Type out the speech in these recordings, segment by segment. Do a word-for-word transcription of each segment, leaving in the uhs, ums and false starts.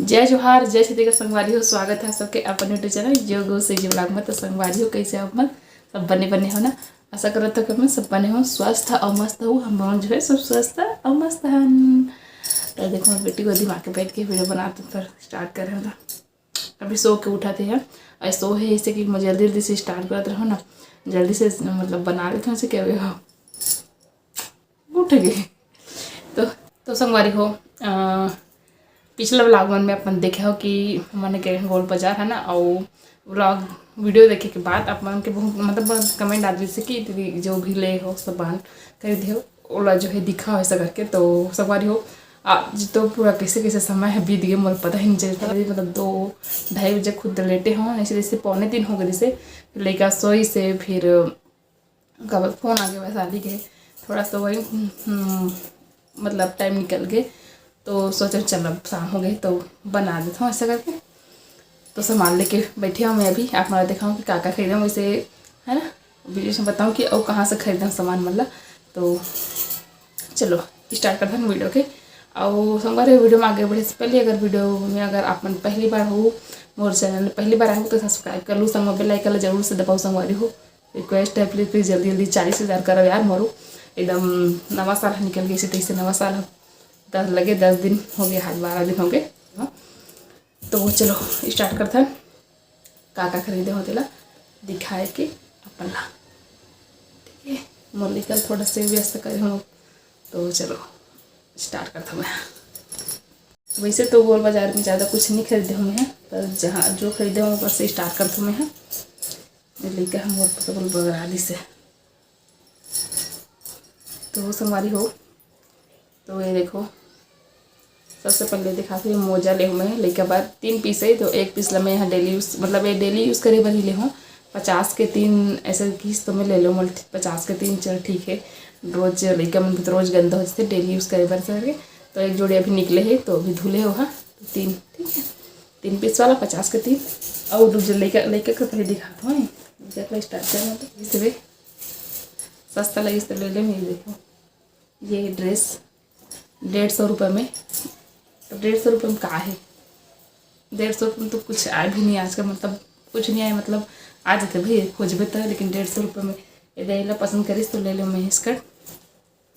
जय जोहार, जय छत्तीसगढ़ संगवारी हो, स्वागत है सबके अपन YouTube चैनल योग से जी ब्लॉग में। तो संगवारी हो, कैसे आप मन? सब बने बने हो ना? आशा करत हो कि अपन सब बने हो, स्वस्थ और मस्त हो। हम लोग जो है सब स्वस्थ और मस्त हन। तो देखो, बेटी गोदी में आके बैठ के वीडियो बनाते पर स्टार्ट कर रहे हैं। अभी सो के उठा थे, और सो है इसे कि मैं जल्दी जल्दी से स्टार्ट करत रहो ना, जल्दी से मतलब बना लेते हैं, उसे क्या हुआ? उठ गए। तो तो संगवारी हो, अ, पिछला व्लॉग मन में अपन देखे हो कि हमन के गोल बाजार है ना, और व्लॉग वीडियो देखे के बाद आप मन के बहुत मतलब बहुत कमेंट आत रहिसे कि दीदी जो भी ले हो सामान खरीदे हो, ओला जो है दिखा हो ऐसा करके। तो संगवारी हो, आज तो पूरा कैसे कैसे समय है बीत गए, मोला पता ही नहीं चलता। अभी मतलब दो ढाई बजे खुद लेटे हो, ऐसे जैसे पौने तीन हो गए, जैसे लड़का सोई से फिर ओकर बाद फोन आ गया वैशाली के, थोड़ा सा वही हम्म, मतलब टाइम निकल गए। तो सोचे चल अब शाम हो गई तो बना देता हूँ ऐसा करके। तो सामान लेके बैठी हूँ मैं अभी, आप मन ला दिखाऊँ कि का का खरीदे हूँ वैसे, है ना, वीडियो में बताऊँ कि और कहाँ से खरीदे हूँ सामान मन ला। तो चलो स्टार्ट करते हैं वीडियो के। और संगवारी वीडियो में आगे बढ़े से पहले अगर वीडियो में अगर आप मन पहली बार हो, मोर चैनल में पहली बार आए हो तो सब्सक्राइब कर लूँ, संग बेल आइकन ला जरूर से दबाओ संगवारी हो। रिक्वेस्ट है प्लीज प्लीज जल्दी जल्दी चालीस हज़ार करो यार मोरो, एकदम नवा साल ह निकल गए, इसे तैसे नवा साल ह दस लगे, दस दिन हो गए, आज बारह दिन हो गए। हाँ, तो चलो स्टार्ट करते हैं, का का खरीदे हो तेला दिखाए के अपन ला। ठीक है, मोर लइका ल थोड़ा से व्यस्त करे हूँ, तो चलो स्टार्ट करता हूँ मैं। वैसे तो गोल बाजार में ज़्यादा कुछ नहीं खरीदे हूँ मैं, पर जहाँ जो खरीदे हूँ बस स्टार्ट करता हूँ मैं। ये लइका हम बहुत पकड़ बगरा दिस है। तो संगवारी हो, तो ये देखो, सबसे पहले दिखाती हूँ मोजा ले हूँ मैं लइका बर, तीन पीस है। तो एक पीस ला मैं यहाँ डेली यूज़, मतलब ये डेली यूज़ करे बर ही ले हूँ। पचास के तीन ऐसे किस तो मैं ले लूँ, मतलब पचास के तीन, चल ठीक है, रोज लइका मन के तो रोज गंदा हो जाते डेली यूज़ करे बर करके। तो एक जोड़ी अभी निकले है तो अभी धुले हो, हाँ, तो तीन, ठीक है, तीन पीस वाला पचास के तीन। और दूसरे लइका लइका के पहले दिखाता हूँ, लइका का स्टार्ट करना तो इसे भी सस्ता लगे तो ले ले। ये देखो, ये ड्रेस डेढ़ सौ रुपये में। तो डेढ़ सौ रुपये में का है? डेढ़ सौ रुपये में तो कुछ आए भी नहीं आजकल, मतलब कुछ नहीं आए, मतलब आ जाते भैया खोजबे तो, लेकिन डेढ़ सौ रुपये में ये देला पसंद करिस तो ले लो मैं स्कर्ट।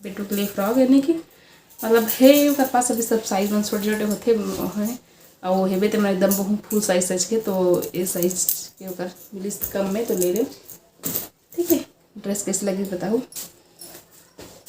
बेटू के लिए फ्रॉक यानी कि मतलब है ओकर पास अभी सब साइज मन छोटे छोटे होते हैं, और हेबे तो मैं एकदम बहुत फुल साइज सच के, तो ये साइज के ओकर मिलिस कम में तो ले ले। ठीक है, ड्रेस कैसे लगी बताओ।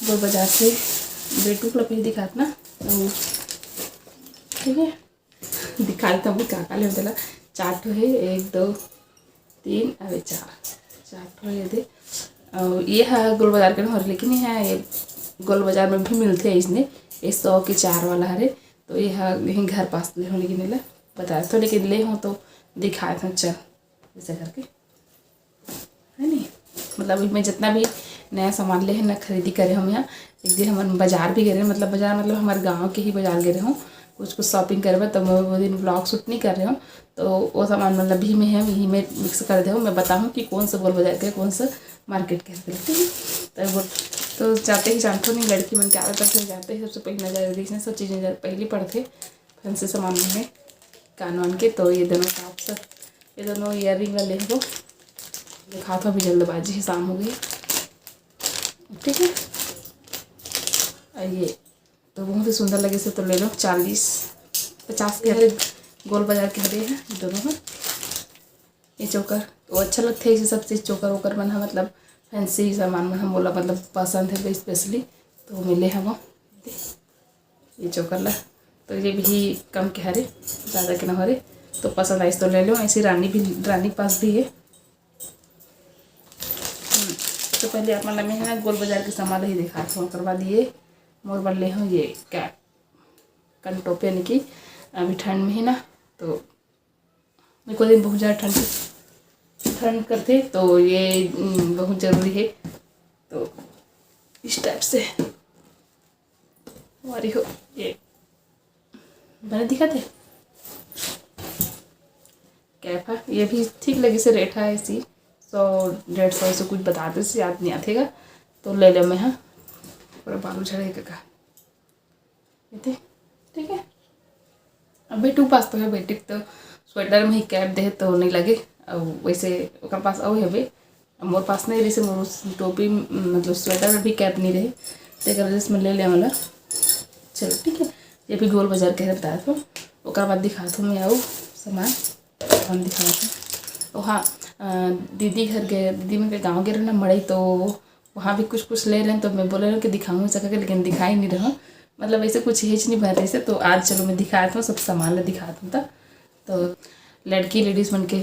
गोल बाजार से बेटू को लपेट दिखात ना, तो ठीक है, दिखा देता हूँ का का ले मतलब चार ठो है, एक दो तीन, अरे चार, चार ठो ये दे। और ये है गोल बाजार के ना, और लेकिन ये है ये गोल बाजार में भी मिलते हैं इसने, ये सौ के चार वाला हरे। तो ये है यहीं घर पास ले हूँ, लेकिन ये ले बता तो, लेकिन ले हूँ तो दिखाए था, चल ऐसा करके, है नहीं। मतलब मैं जितना भी नया सामान ले हैं ना, खरीदी करे हम यहाँ, एक दिन हम बाजार भी गए रहे, मतलब बाजार मतलब हमारे गाँव के ही बाजार गए रहे हूँ कुछ कुछ शॉपिंग करे बर। तो मैं वो दिन व्लॉग शूट नहीं कर रहे हूँ, तो वो सामान मतलब भी में है, यही में मिक्स कर दे हूँ। मैं बताऊँ कि कौन सा गोल बाजार के, कौन सा मार्केट के है, ठीक है? तो वो तो जाते ही जानते हो नहीं, लड़की मन के आदत है, जाते ही सबसे पहली नजर देखने सब चीज़ें पहली पड़ते फैंसी सामान में कान वान के। तो ये दोनों टॉप सब, ये दोनों ईयर रिंग ला ले हो, दिखात हो अभी जल्दबाजी है, शाम हो गई, ठीक है। और ये तो बहुत ही सुंदर लगे से तो ले लो, चालीस पचास के हरे, गोल बाजार के हरे हैं दोनों हैं। ये चोकर तो अच्छा लगते है, ये सब चीज़ चोकर वोकर मन है, मतलब फैंसी सामान मन हम बोला मतलब पसंद है स्पेशली, तो मिले हम। ये चोकर ला तो ये भी कम के हरे, ज़्यादा के ना हरे, तो पसंद आइस तो ले लो। ऐसी रानी भी, रानी पास भी है। हम्म, तो पहले आप मतलब मैं है ना गोल बाजार के सामान ही दिखात हूँ, ओकर बाद ये मोर बर ले हूँ ये क्या कंटोप यानी कि अभी ठंड में ही ना, तो एको दिन बहुत ज़्यादा ठंड ठंड करते तो ये हम्म, बहुत ज़रूरी है। तो इस टाइप से हमारी हो ये बने दिखा दे कैप है, ये भी ठीक लगे से रेट है ऐसी सौ डेढ़ सौ ऐसे कुछ बताते से याद नहीं आतेगा। तो ले ले मैं हाँ, पूरा बालू झड़ेगा का ये दे, ठीक है। अब बेटू पास तो हे, बेटी तो स्वेटर में ही कैप दे तो नहीं लगे। अब वैसे ओकर पास अउ हेबे, अब मोर पास नहीं रहिसे, मोर टोपी, मतलब स्वेटर में भी कैप नहीं रहे, तेकर वजह से मैं ले ले वाला। चलो ठीक है, ये भी गोल बाजार के हरे बताए तो, ओकर बाद दिखात हूँ मैं अउ सामान, हम दिखात हूँ। ओ हाँ, अ, दीदी घर गए, दीदी मन के गाँव गए रहे ना मड़ई, तो वहाँ भी कुछ कुछ ले रहे हैं, तो मैं बोले रहे कि दिखाऊँ सका के, लेकिन दिखाई नहीं रहा। मतलब ऐसे कुछ हेच नहीं भर रही से, तो आज चलो मैं दिखात हूँ, सब सामान ला दिखात हूँ। त तो लड़की लेडीज मन के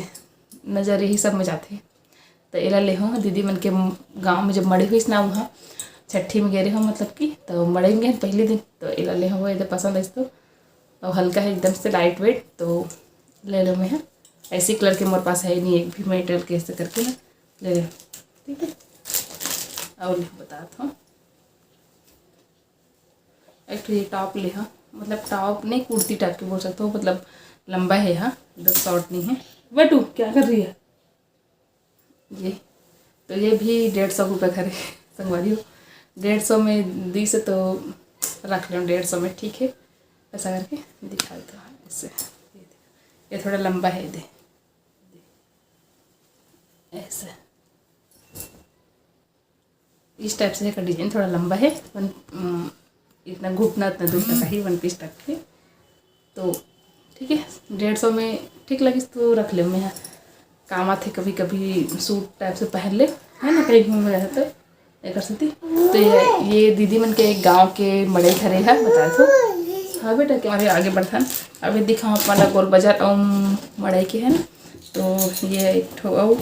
नज़र यही सब में जाथे। तो एला ले हूँ दीदी मन के गाँव में जब मड़ई हुईस ना, वहाँ छठी में गए रहे हूँ, मतलब कि तो मड़ई में गए पहले दिन, तो एला ले हूँ, एदे पसंद आइस तो। और हल्का है एकदम से, लाइट वेट, तो ले लो मैं। ऐसी कलर के मोर पास है नहीं एक भी, मैं टेल के ऐसे करके ना ले लो, ठीक है। और ले बताता हूँ, एक ठो ये टॉप ले हा, मतलब टॉप नहीं, कुर्ती टाइप के बोल सकते हो, मतलब लंबा है, हाँ, एकदम शॉर्ट नहीं है। बटू क्या कर रही है ये? तो ये भी डेढ़ सौ रुपये का रहे संगवारी हो। डेढ़ सौ में दी से तो रख लो, डेढ़ सौ में ठीक है। ऐसा करके दिखा देता हूँ इससे, ये देखो, ये थोड़ा लंबा है, दे ऐसे, इस टाइप से एकर डिजाइन थोड़ा लंबा है, वन, अम, इतना घुटना इतना दूर तक ही वन पीस टाइप के। तो ठीक है, डेढ़ सौ में ठीक लगिस तो रख ले, मैं काम आथे कभी कभी सूट टाइप से पहन ले, है ना, कहीं घूमे रहे तो एकर सेती। तो ये, ये दीदी मन के एक गाँव के मड़ई हरे है, बता दो। हाँ बेटा, क्या अरे आगे बढ़थन, अभी दिखाओ अपना गोल बाजार अउ मड़ई के है ना। तो ये एक ठो अउ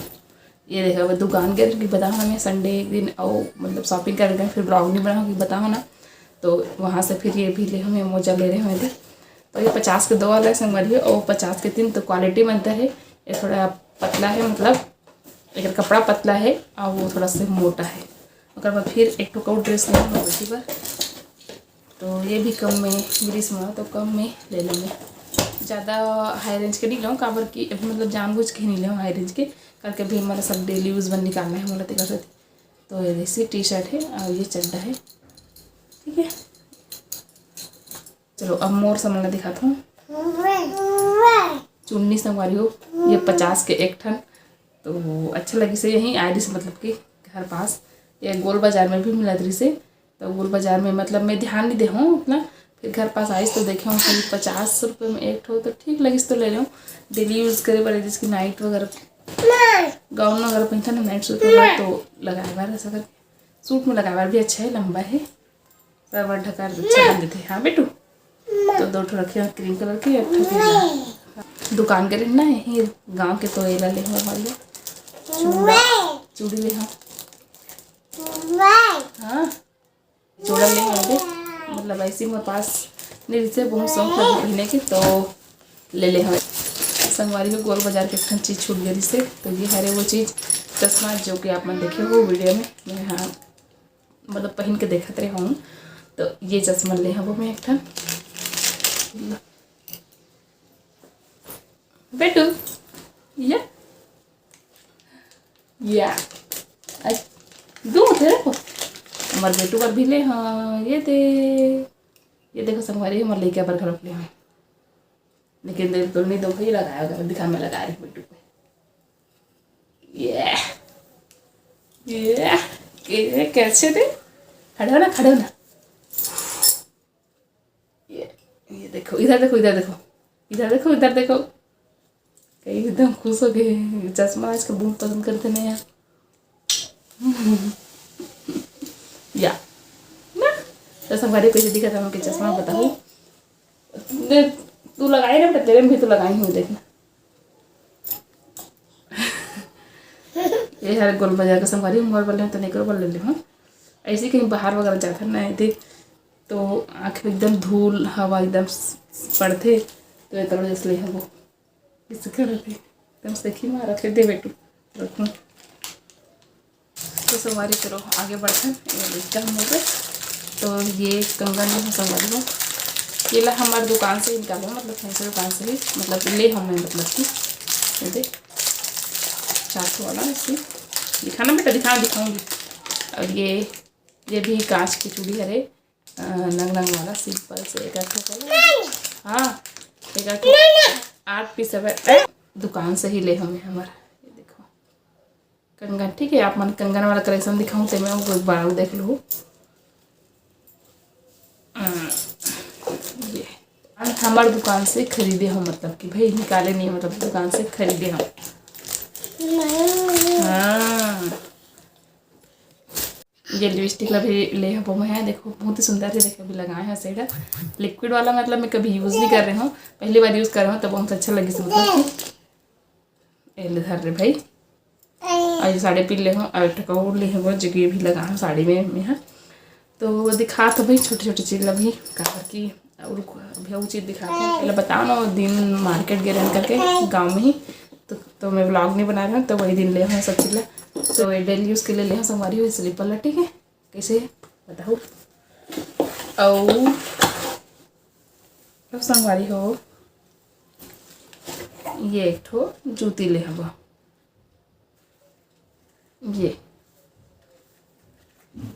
ये देखा, वो दुकान गए रहे कि बताओ ना, मैं संडे एक दिन अउ मतलब शॉपिंग कर गए, फिर ब्लॉग नहीं बनाओ कि बताओ ना। तो वहाँ से फिर ये भी ले हमें मोजा ले रहे हैं। तो ये पचास के दो वाला है संगवारी, और पचास के तीन, तो क्वालिटी में अंतर है। ये थोड़ा पतला है, मतलब एक कपड़ा पतला है और वो थोड़ा सा मोटा है। ओकर बाद फिर एक ठो अउ ड्रेस ले हमें बेटी बर, तो ये भी कम में, ग्रीस में तो कम में ले लेंगे। ज़्यादा हाई रेंज के नहीं लूँ, काबर कि अभी मतलब जानबूझ के नहीं लूँ हाई रेंज के, करके अभी हमारा सब डेली यूज़ बर निकालना है, बोला तेकर सेती। तो ये जैसे टी शर्ट है और ये चड्ढा है, ठीक है। चलो अब मोर सामान ला दिखाता हूँ। चुन्नी संगवारी हो, ये पचास के एक ठन, तो अच्छा लगिस यहीं आए रहिस, मतलब कि घर पास, ये गोल बाजार में भी मिलत रहिस। तो गोल बाजार में मतलब मैं ध्यान नहीं देहूँ उतना, फिर घर पास आइस तो देखे हूँ कि पचास रुपये में एक ठो, तो ठीक लगिस तो ले लेहूँ। डेली यूज़ करे बर, जैसे कि नाइट वगैरह, गाउन वगैरह पहनता ना नाइट सूट वगैरह, तो लगाए बर ऐसा करके सूट में लगाए बर भी अच्छा है, लंबा है, सर बर ढका अच्छा बन देते। हाँ बेटू, तो दो ठो रखे हैं क्रीम कलर के, एक ठो पीला। दुकान के ना यही गाँव के, तो एला ले हमारे चूड़ा, चूड़ी ले हाँ। हाँ, चूड़ा ले हवे, मतलब ऐसे मोर पास नहीं रहिसे, बहुत शौक लगे पहने के, तो ले ले हवे। संगवारी हो, गोल बाजार के एक ठन चीज छूट गए रहिसे, तो ये हरे वो चीज, चश्मा, जो कि आप मन देखे हो वीडियो में, मैं हाँ मतलब पहन के देखत रहे हूँ। तो ये चश्मा ले हवो मैं एक ठन। बेटू, या, या, अ, दू होते देखो, हमार बेटू बर भी ले, हाँ, ये दे, ये देखो संगवारी, हमार लइका बर घलोक ले, हाँ। लेकिन देख तो नहीं दो भाई लगाया, अगर दिखा मैं लगा रही बेटू को। ये, ये, ये कैसे दे? खड़े हो ना, खड़े हो ना। ये, ये देखो, इधर देखो, इधर देखो, इधर देखो, इधर देखो। कई एकदम खुश हो गए, चश्मा आजकल बहुत पसंद करते ना यार। या ना, तो संगवारी कैसे दिखा था उनके चश्मा बताओ। देख, तू लगाई ना बेटा, तेरे में भी तो लगाई हूँ, देखना। ये हर गोल बाजार का संगवारी, मोर वाले तो नहीं करो, बोल ले हाँ। ऐसे कहीं बाहर वगैरह जाता ना है, देख तो आँख में एकदम धूल हवा एकदम स-, स-, पड़ते, तो ये तरह जैसे ले वो किसी कर रहे एकदम से देखी मारा, फिर दे बेटू रखूँ। तो संगवारी चलो आगे बढ़ते हैं, ये लड़का हम लोग। तो ये कंगन जो है संगवारी हो, ये ला हमारे दुकान से ही निकालो, मतलब फैंसी दुकान से ही, मतलब ले हमें, मतलब कि ये दे चार सौ वाला इसकी दिखाना बेटा, दिखाना, दिखाऊंगी। और ये, ये भी कांच की चूड़ी हरे, अ, नंग नंग वाला सिंपल से एक रखा कलर। हाँ, एकर तो आठ पीस हवे। ए, दुकान से ही ले हवे हमर। ये देखो कंगन, ठीक है, आप मन कंगन वाला कलेक्शन दिखाऊं ते मैं वो बार देख लूँ। हम्म, ये हम हमर दुकान से खरीदे हो, मतलब कि भाई निकाले नहीं, मतलब दुकान से खरीदे हो। हाँ, ये लिपस्टिक ला भी ले हबो मैं, देखो बहुत ही सुंदर है। देखो अभी लगाए हैं शेड, लिक्विड वाला, मतलब मैं कभी यूज़ नहीं कर रहे हूँ, पहली बार यूज़ कर रहे हूँ, तो बहुत अच्छा लगी, मतलब कि एले धर रे भाई। और ये साड़ी पी ले हो, और एक ठो और ले हो, जो कि भी लगा हो साड़ी में, में है। तो वो दिखा तो भाई छोटी छोटी चीज ला भी, काबर की और को-, अभी वो चीज दिखा दो। पहले बताओ ना, वो दिन मार्केट गे रहन करके गाँव में ही, तो, तो मैं व्लॉग नहीं बना रहा हूँ, तो वही दिन ले हो सब चीज ला। तो ये डेली यूज़ के लिए ले हो संगवारी हो स्लीपर ला, ठीक है, कैसे बताओ। और अब संगवारी हो, ये एक ठो जूती ले हबो। ये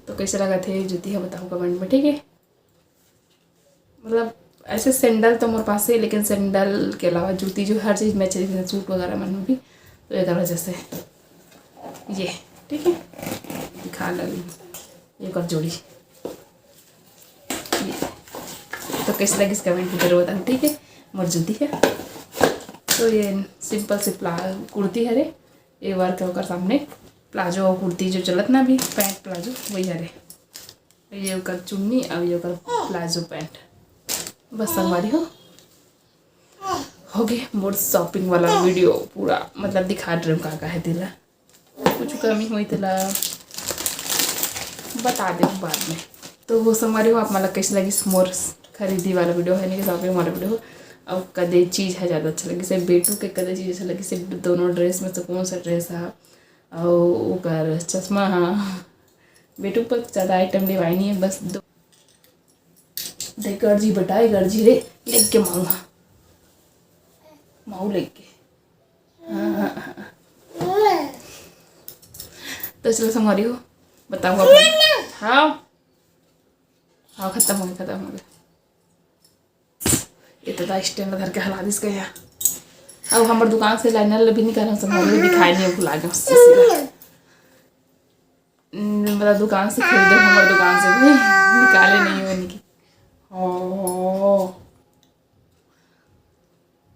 तो कैसे लगत हे जूती ह, बताओ कमेंट में, ठीक है। मतलब ऐसे सैंडल तो मोर पास है, लेकिन सैंडल के अलावा जूती जो हर चीज़ में अच्छे दिखते हैं, सूट वगैरह मन में भी, तो एकर वजह से ये, ठीक है, दिखा लगी ये कर जोड़ी। ये। तो कैसे लगिस कमेंट में जरूर बताओ, ठीक है। मोर जूती है, तो ये सिंपल से प्ला कुर्ती हरे, ये वर्क है ओकर सामने, प्लाजो और कुर्ती जो चलत ना अभी, पैंट प्लाजो वही हरे। ये ओकर चुन्नी और ये ओकर प्लाजो पैंट। बस संगवारी हो, हो गए मोर शॉपिंग वाला वीडियो पूरा, मतलब दिखा रहे हूँ का का है तेला, कुछ कमी हुई तेला बता दे बाद में। तो वो संगवारी हो, आप मन ला कैसे लगिस मोर खरीदी वाला वीडियो है, नहीं शॉपिंग वाला वीडियो हो, और कदे चीज़ है ज़्यादा अच्छा लगिस, बेटू के कदे चीज़ अच्छा लगिस, दोनों ड्रेस में से कौन सा ड्रेस है, और ओकर चश्मा है, बेटू पर ज़्यादा आइटम लेवाई नहीं है, बस दो। देख गरजी बेटा, ये गरजी रे, लेके माऊ, माऊ लेके। हाँ, हाँ, हाँ। तो चलो संगवारी हो, बताओ आप। हाँ, हाँ, खत्म हो गया, खत्म हो गया। इतना स्टैंड धर के हला दिस गया। अब हमर दुकान से लाइनर ले भी निकालना संगवारी हो, दिखाई नहीं, भुला गया उससे सीधा। हम्म, मतलब दुकान से खरीदे, हमर दुकान से भी निकाले नहीं हो इनकी। ओ,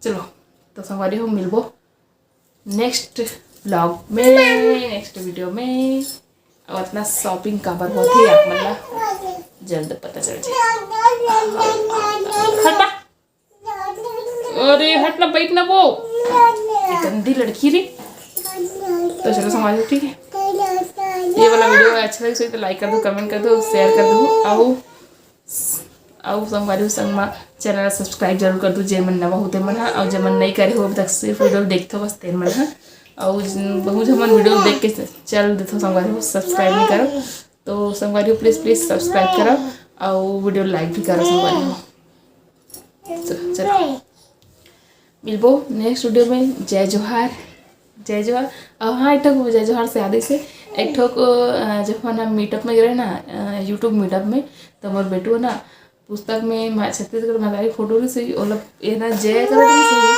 चलो, तो संगवारी हो, मिलबो नेक्स्ट व्लॉग में, नेक्स्ट वीडियो में। और इतना शॉपिंग काबर होत हे, आप मन ला जल्द पता चल जाए। खत्म। अरे हट ना, बैठ ना वो, ये गंदी लड़की रे। तो चलो संगवारी हो, ठीक है, ये वाला वीडियो अच्छा लगे तो लाइक कर दो, कमेंट कर दो, शेयर कर दो। आओ, आओ संगवारी हो, संग मा चैनल सब्सक्राइब जरूर कर दो, जे मन नवा हो ते मन हा, और जे मन नहीं करे हो अभी तक, सिर्फ वीडियो देखते हो बस तेन मन हा। और जिन-, बहुत झमन वीडियो देख के चल देते हो संगवारी हो, सब्सक्राइब नहीं करो, तो संगवारी हो प्लीज प्लीज सब्सक्राइब करो और वीडियो लाइक भी करो संगवारी हो। च-, चलो, मिलबो नेक्स्ट वीडियो में। जय जोहार, जय जोहार। और हाँ, एक ठो जय जोहार से याद से, एक ठो को, अ, जब हम मीटअप में गए ना, अ, YouTube मीटअप में, तो मोर बेटू ना पुस्तक में मा-, छत्तीसगढ़ महतारी फोटो रहिस हे, ओला ए ना जय करत रहिस हे।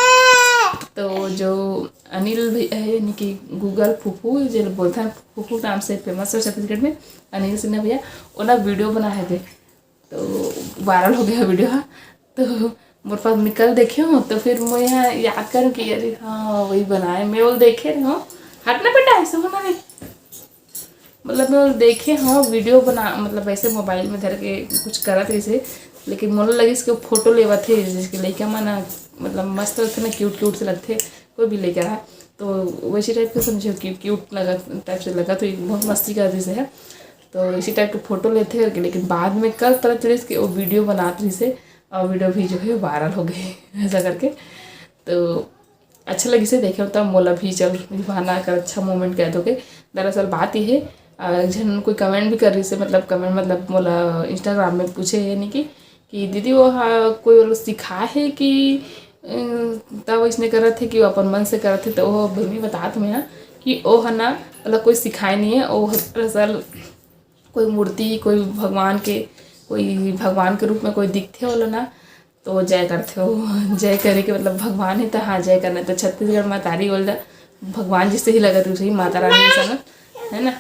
तो जो अनिल भैया है, यानी कि गूगल फूफू, जे बोलथन फूफू नाम से फेमस है छत्तीसगढ़ में, अनिल सिन्हा भैया, ओला वीडियो बनाए थे, तो वायरल हो गया वीडियो हा। तो मोर पास निकल देखे हो, तो फिर मैं यहाँ याद करूँ कि अरे हाँ, वही बनाए, मैं वो देखे रहे हो। हट ना बेटा, ऐसे होना नहीं। मतलब मैं वो देखे हो वीडियो बना, मतलब ऐसे मोबाइल में धर के कुछ करत रहिस हे, लेकिन मोला लगिस कि फोटो लेवत हे, जैसे कि लइका मन ह, मतलब मस्त लगथे ना, क्यूट क्यूट से लगथे, कोई भी लइका ह, तो वैसे टाइप के समझो, क्यूट क्यूट लगत टाइप से लगत, तो बहुत मस्ती कर रहिस हे, तो इसी टाइप के फोटो लेथे करके। लेकिन बाद में कल पता चलिस कि वो वीडियो बनात रहिस हे, और वीडियो भी जो है वायरल हो गए ऐसा करके। तो अच्छा लगिस हे देखे, मतलब मोला भी चल निभाना कर अच्छा मोमेंट कह दो के। दरअसल बात ये है, अ, एक झन कोई कमेंट भी कर रहिस हे, मतलब कमेंट मतलब मोला इंस्टाग्राम में पूछे हे नहीं कि, कि दीदी वो हा, कोई वो सिखाए हे कि, अ, तब इसने करत हे कि वो अपन मन से करत हे, तो वो भी मैं बतात हूँ यहाँ कि वो है ना, मतलब कोई सिखाए नहीं है, वो दरअसल कोई मूर्ति, कोई भगवान के, कोई भगवान के रूप में कोई दिखथे वाला ना, तो जय करथे हो। जय करे के मतलब भगवान हे, तो हाँ, जय करना। तो छत्तीसगढ़ महतारी बोल जा, भगवान जैसे ही लगत हे, वैसे ही माता रानी के संग, है ना?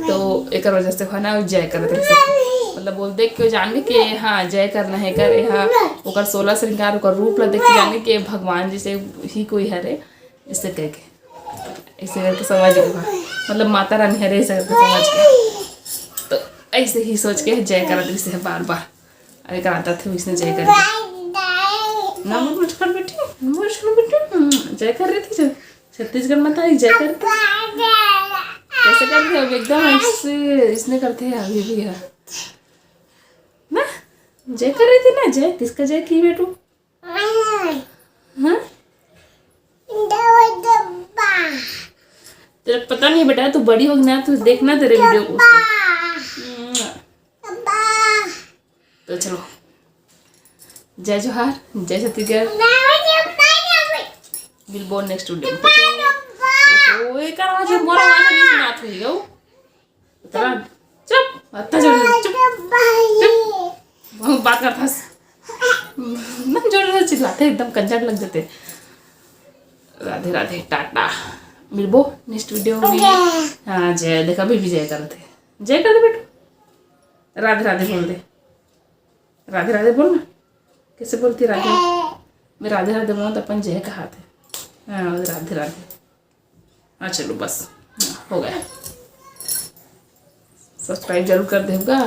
तो एकर वजह से है ना, जय करत रहिस। मतलब बोल देख के जान के कि हाँ, जय करना है कर, हाँ, ओकर सोलह श्रृंगार, ओकर रूप ला देख के जान के कि भगवान जैसे ही कोई हरे, इसे कह के, ऐसे करके समझ गए। मतलब माता रानी हरे, ऐसे करके समझ गए। तो ऐसे ही सोच के जय करत रहिस बार बार। अरे कराता थे इसने जय करके। ना मुझ कर बेटी, मुझ कर बेटी, हम्म, जय कर रही थी जय। छत्तीसगढ़ में था, जय कर। कैसे कर रहे हो? एकदम ऐसे इसने करते हैं अभी भी है ना। जय कर रही थी ना, जय किसका जय की बेटू? हाँ, तेरे पता नहीं बेटा, तू बड़ी होगी ना, तू देखना तेरे वीडियो को। तो चलो, जय जोहार, जय छत्तीसगढ़। मिलबो नेक्स्ट वीडियो में। ओए कर आवाज, मोर आवाज नहीं सुनात होई गो। उतरा, चुप, अत्ता जोर से, चुप, चुप। बहुत बात करता हस। ना जोर से चिल्लाते, एकदम कंजर लग जाते। राधे राधे, टाटा, मिलबो नेक्स्ट वीडियो में। हाँ जय, देखा भी जय करते, जय कर दे बेटू, राधे राधे बोल दे, राधे राधे बोल ना। कैसे बोलती राधे? मैं राधे राधे बोलूँ तो अपन जय कहा थे। हाँ, राधे राधे। हाँ चलो बस, हाँ, हो गया। सब्सक्राइब जरूर कर देगा।